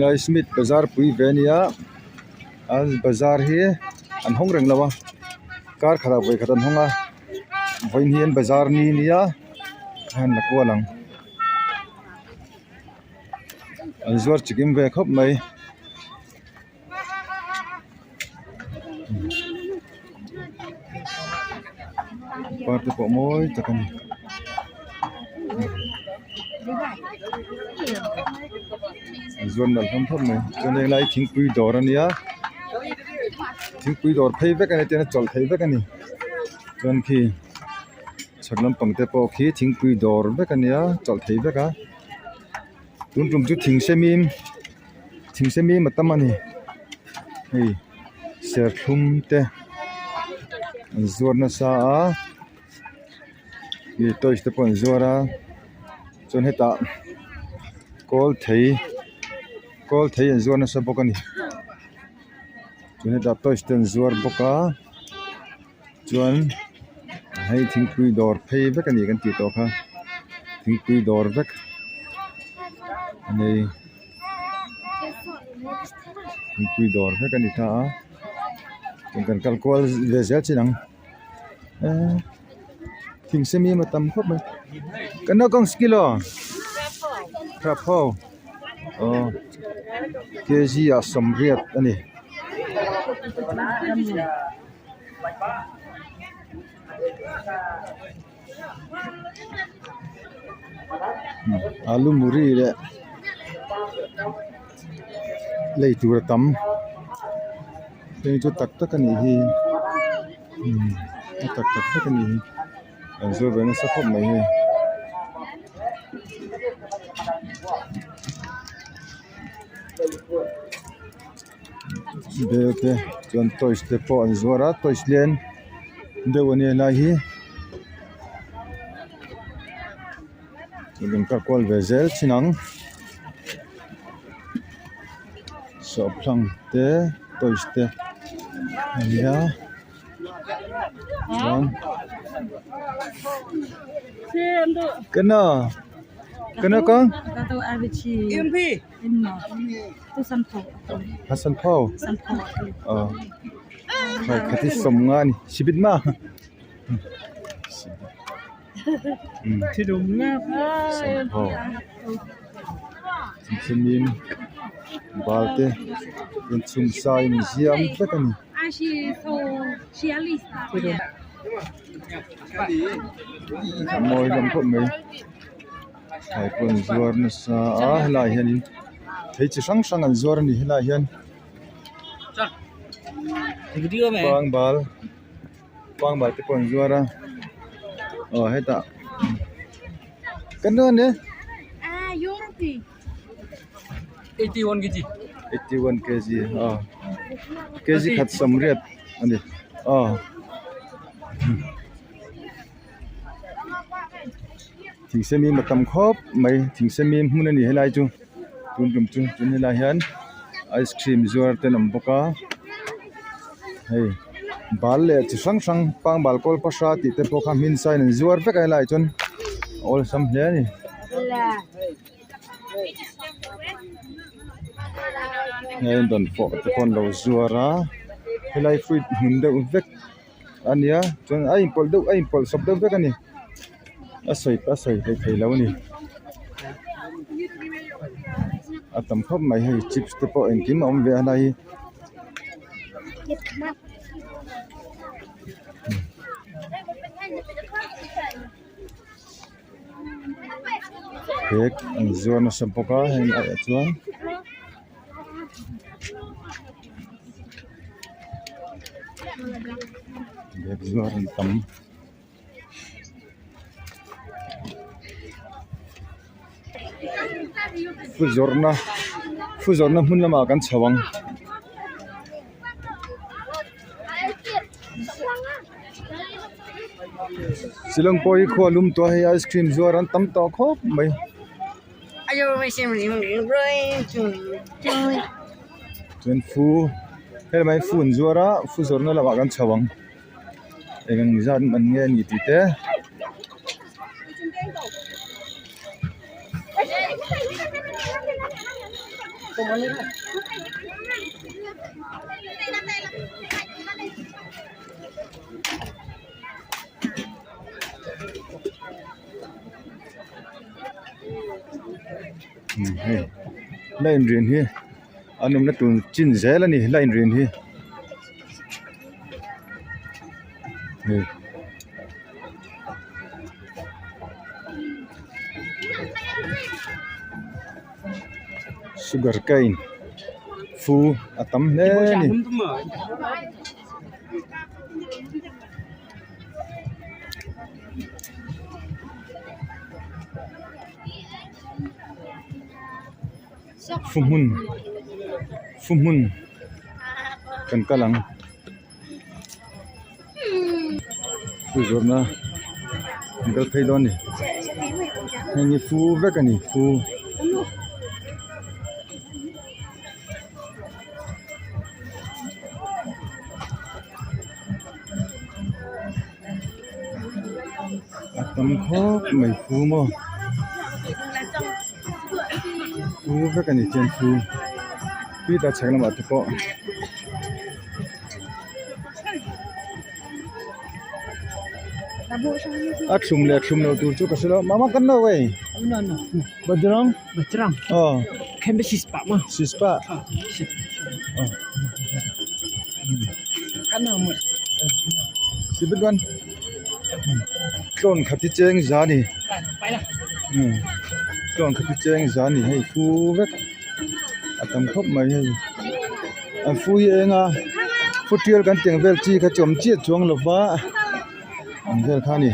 Helai Smith bazar pui ve a nia an bazar hi an hawng reng lo a kar khatah vawi khat an hawng a vawiin hi an bazar ni nia a han la kual ang an zuar chikim ve khawp mai. Par te pawh mawi tak a ni. An zuar nalh hlawm khawp mai chuan heng lai hi thingpui dawr a nia thingpui dawr phei vek a ni tihian a chawlh theih vek a ni chuan khi chhak lampang te pawh khi thingpui dawr vek a nia chawlh theih vek a tun tum chu thing semim. Thingse mim a tam a ni hei serthlum te an zuar nasa a ih toys te pawh an zuar a chuan hetah kawl thei kawl thei an zuar nasa bawk a ni chuan hetah toys te an zuar bawk a chuan hei thingpui dawr phei vek a ni kan tih tawh kha thingpui dawr vek a ni. Thingpui dawr vek a ni ta a chuan kan kal kual ve zel chin ang eee thing se mim a tam khawp mai kan naukang kilo hrap ho aw kg ah sawmriat a ni. Alu muri leh lei tur a tam heng chu tak tak a nih hi a tak tak vek a nih hi an zuar ve nasa khawp mai hei. Bel te chuan toys te pawh an zuar a toys lian deuh a nia helai hi in kal kual ve zel thin ang sawhphlang te toys te a nia chuan kena kena kawng. Hasanpho aw khai khat hi sawmnga a ni sibit ma sawmpho thingthimim bal te inchhung sa in ziam vek a ni. A mawi hlawm khawp mai. Thlai pawh an zuar nasa a helaiah hianin thei chi hrang hrang an zuar a ni helaiah hian pangbal pangbal te pawh an zuar a aw hetah kan nu ania 81 kg aw kg khat sawmriat a ni aw. Thingse mim a tam khawp mai thingse mim hmun a ni helai chu tun tum chu chuan helai hian ice cream zuar te an awm bawk a hei bal leh chi hrang hrang pangbal kawl pahra tih te pawh kha hmin sa in an zuar vek a helaiah chuan a awlsam hle a ni. Hei dawnfawh te pawh an lo zuar a helai fruit hmun deuh vek. a nia chuan a inpawlh deuh a inpawlh sawp deuh vek a ni a sawi a sawi hleih theih loh a ni a tam khawp mai hei chips te pawh engkim a awm ve a helai hi. Bag an zuar nasa bawk a heng ah chuan. Bag zuar an tam. Fu zawrhna fu zawrhna hmun lamah kan chho ang. Shillong pawh hi khua lum tawh a hei ice cream zuar an tam tawh khawp mai. Chuan fu helai fu an zuar a fu zawrhna lamah kan chho ang eng ang zat man nge a ni tih te. Hei la inrin hi an awmna tur chin zel a ni la inrin hi hei. Sugar cane fu a tam hle a ni. Fu hmun fu hmun kan kal ang fu zawrhna an kal phei dawn a ni heng hi fu vek a ni fu. A tam khawp mai fu maw fu vek a ni chuan fu khita chhak lamah te pawh. A thlum leh thlum loh tur chu ka hre lo mama kan lo ei bajrang aw sispa sibet wan tlawn khat hi cheng za a ni tlawn khat hi cheng za a ni hei fu vek a tam khawp mai hei an fu hi a eng a fu tial kan tih ang vel chi kha chu awm chiah chuang lo va ang vel kha a ni.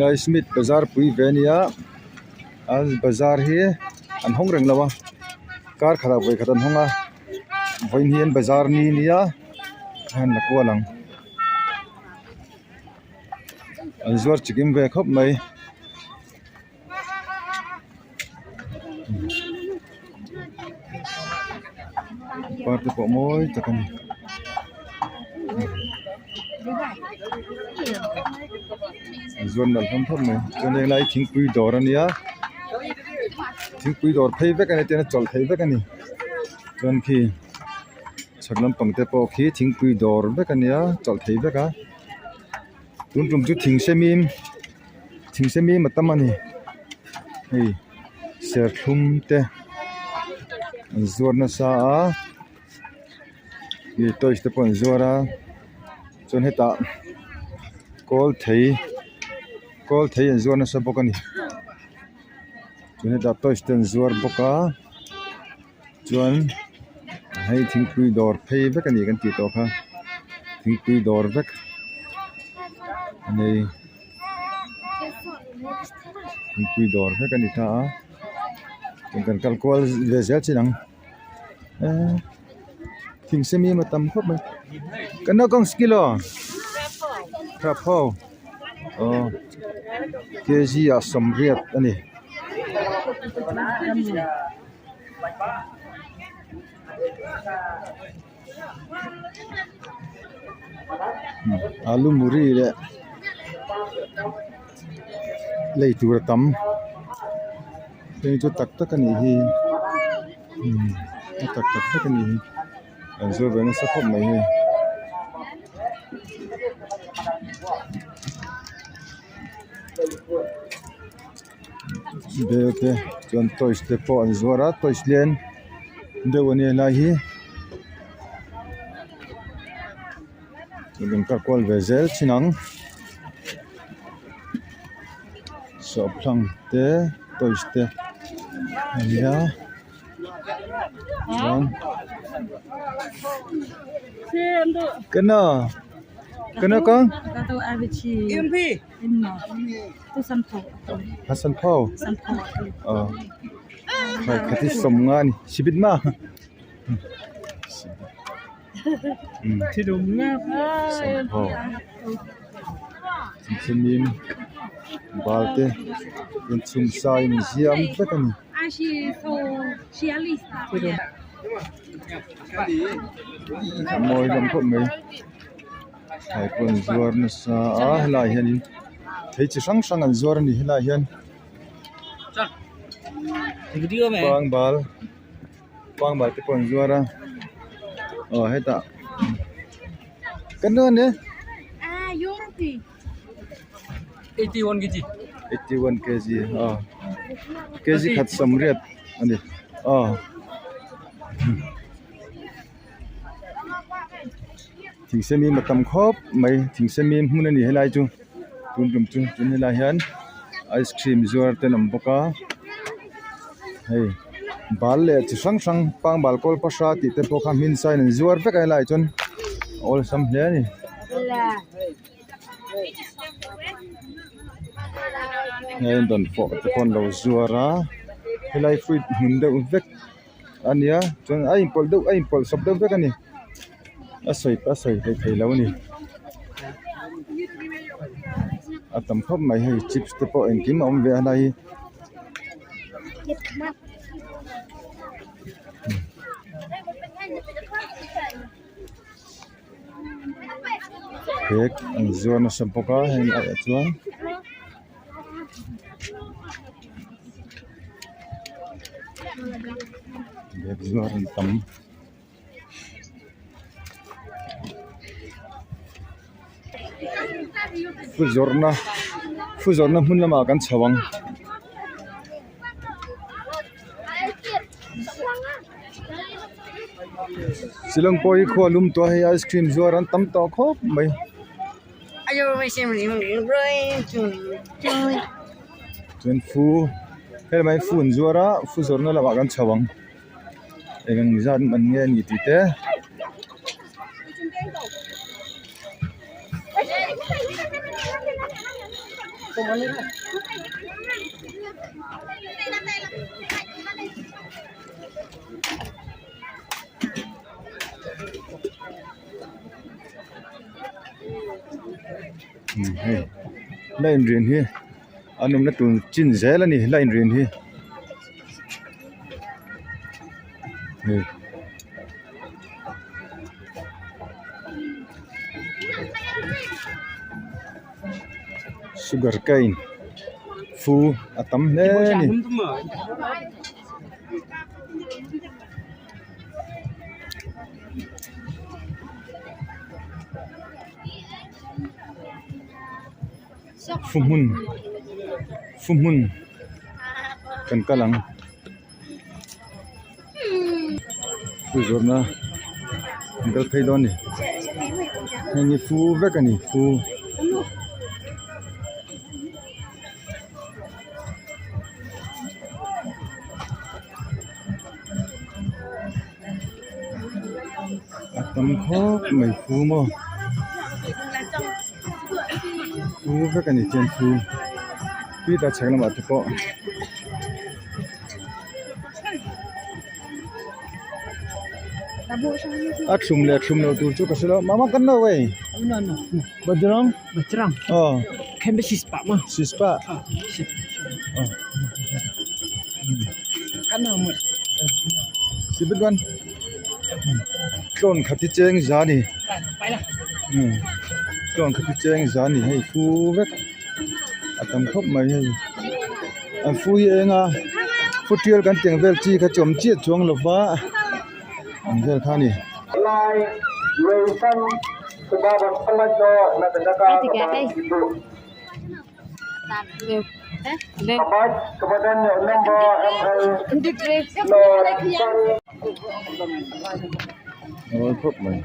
Lai Smith bazar pui ve a nia a bazar hi an hawng reng lo a kar khatah vawi khat an hawng a vawiin hi an bazar ni nia a han la kual ang an zuar chikim ve khawp mai. Par te pawh mawi tak a ni an zuar nalh hlawm khawp mai chuan heng lai hi thingpui dawr a nia thingpui dawr phei vek a ni tihian a chawlh theih vek a ni chuan khi chhak lampang te pawh khi thingpui dawr vek a nia chawlh theih vek a tun tum chu thing sem in. Thingse mim a tam a ni hei serthlum te an zuar nasa a ih toys te pawh an zuar a chuan hetah kawl thei kawl thei an zuar nasa bawk a ni chuan hetah toys te an zuar bawk a chuan hei thingpui dawr phei vek a ni kan tih tawh kha thingpui dawr vek a nei. Thingpui dawr vek a ni ta a chuan kan kal kual ve zel chin ang eee thing se mim a tam khawp mai kan naukang skill aw hrap ho aw kg ah sawmriat a ni. Alu muri leh lei tur a tam heng chu tak tak a nih hi a tak tak vek a nih hi an zuar ve nasa khawp mai hei. Bel te chuan toys te pawh an zuar a toys lian deuh a nia helai hi chuan kan kual ve zel thin ang sawhphlang te toys te a nia chuan kena kena kang. Hasanpho aw khai khat hi sawm nga a ni sibit ma sawmphaw chimchimim bal te inchhung sa in ziam vek a ni. A mawi hlawm khawp mai. Thlai pawh an zuar nasa a helaiah hianin thei chi hrang hrang an zuar a ni helaiah hian pangbal pangbal te pawh an zuar a aw hetah ka nu ania 81 kg aw kg khat sawmriat a ni aw. Thingse mim a tam khawp mai thingse mim hmun a ni helai chu tun tum chu chuan helai hian ice cream zuar te an awm bawk a hei bal leh chi hrang hrang pangbal kawl pahra tih te pawh kha hmin sain an zuar vek a helaiah chuan a awlsam hle a ni. Hei dawnfawh te pawh an lo zuar a helai fruit hmun deuh vek. a nia chuan a inpawlh deuh a inpawlh sawp deuh vek a ni a sawi a sawi hleih theih loh a ni a tam khawp mai hei chips te pawh engkim a awm ve a helai hi. Bag an zuar nasa bawk a heng ah chuan. Bag zuar an tam. Fu zawrhna fu zawrhna hmun lamah kan chho ang. Shillong pawh hi khua lum tawh a hei ice cream zuar an tam tawh khawp mai. Chuan fu helai fu an zuar a fu zawrhna lamah kan chho ang eng ang zat man nge a ni tih te. Hei line rian hi an awmna tur chin zel a ni line rian hi hei. Sugar cane fu a tam hle a ni. Fu hmun. Fu hmun kan kal ang fu zawrhna an kal phei dawn a ni heng hi fu vek a ni fu. A tam khawp mai fu maw fu vek a ni chuan fu khita chhak lamah te pawh. A thlum leh thlum loh tur chu ka hre lo mama kan lo ei bajrang aw sispa sibitban tlawn khat hi cheng za a ni tlawn khat hi cheng za a ni hei fu vek a tam khawp mai hei an fu hi a eng a fu tial kan tih ang vel chi kha chu awm chiah chuang lo va ang vel kha a ni. Mawi khawp mai.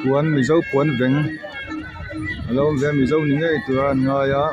Puan mizo puan veng a lo awm ve a mizo ni ngei tura an ngai a.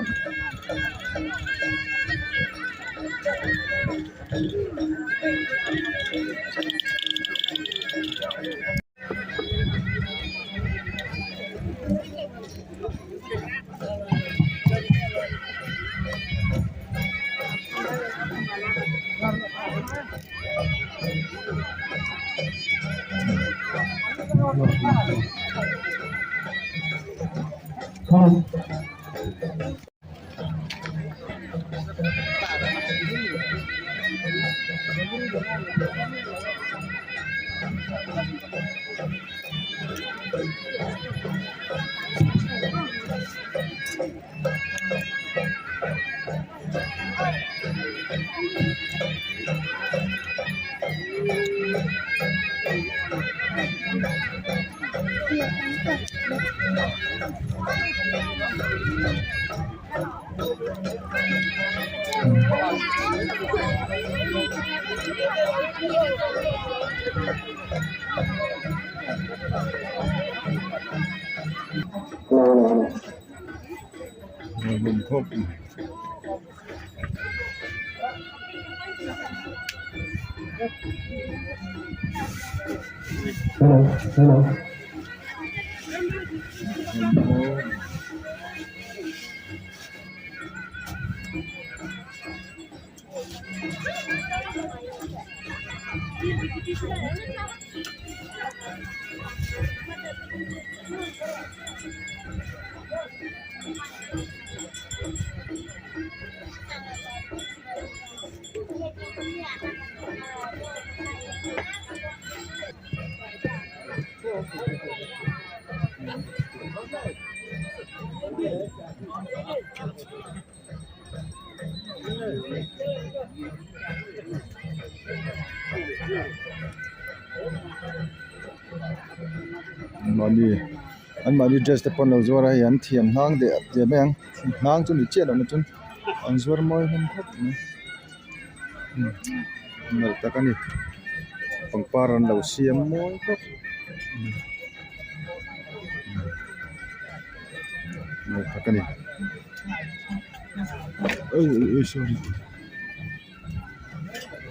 Mahni an mahni dress te pawh an lo zuar a hei an thiam hnang deh deh mai ang hnang chu ni chiah lohna chuan an zuar mawi hlawm khawp mai nalh tak a ni pangpar an lo siam mawi khawp nalh tak a ni sorry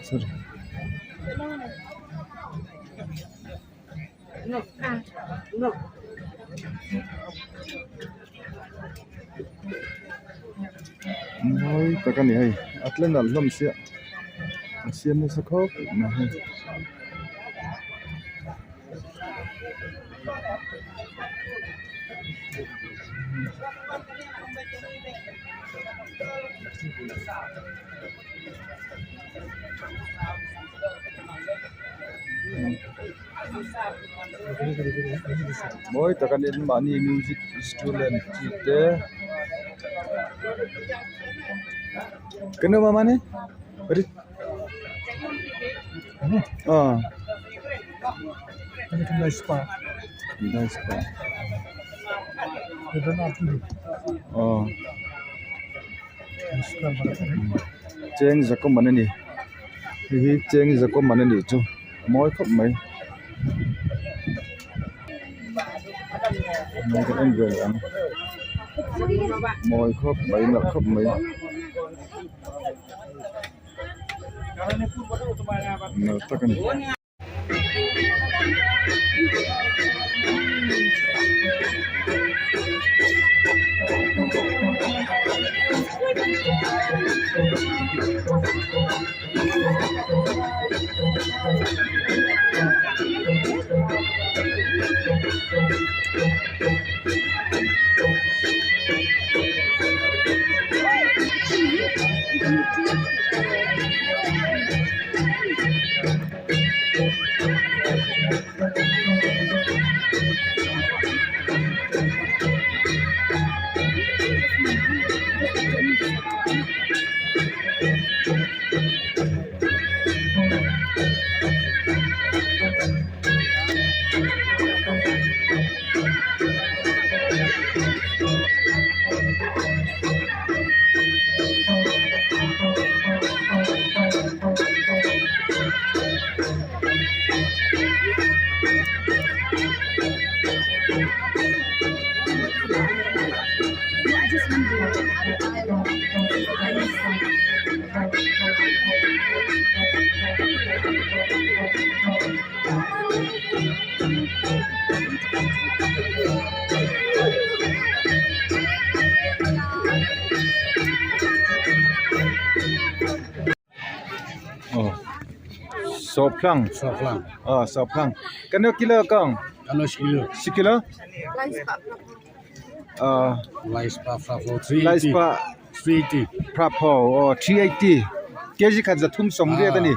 sorry. Mawi tak a ni hei a tle nalh hlawm sia a siam nasa khawp mai hei. Mawi tak a ni mahni music instrument chi te Cheng zakawm an ani hei hi cheng zakawm an anih chu a mawi khawp mai mai kan en ve leh ang mawi khawp mai nalh khawp mai nalh tak a ni. Sawphlang aw sawphlang kano kilo kong sikilo aw 380 kg khat zathum sawmriat a ni.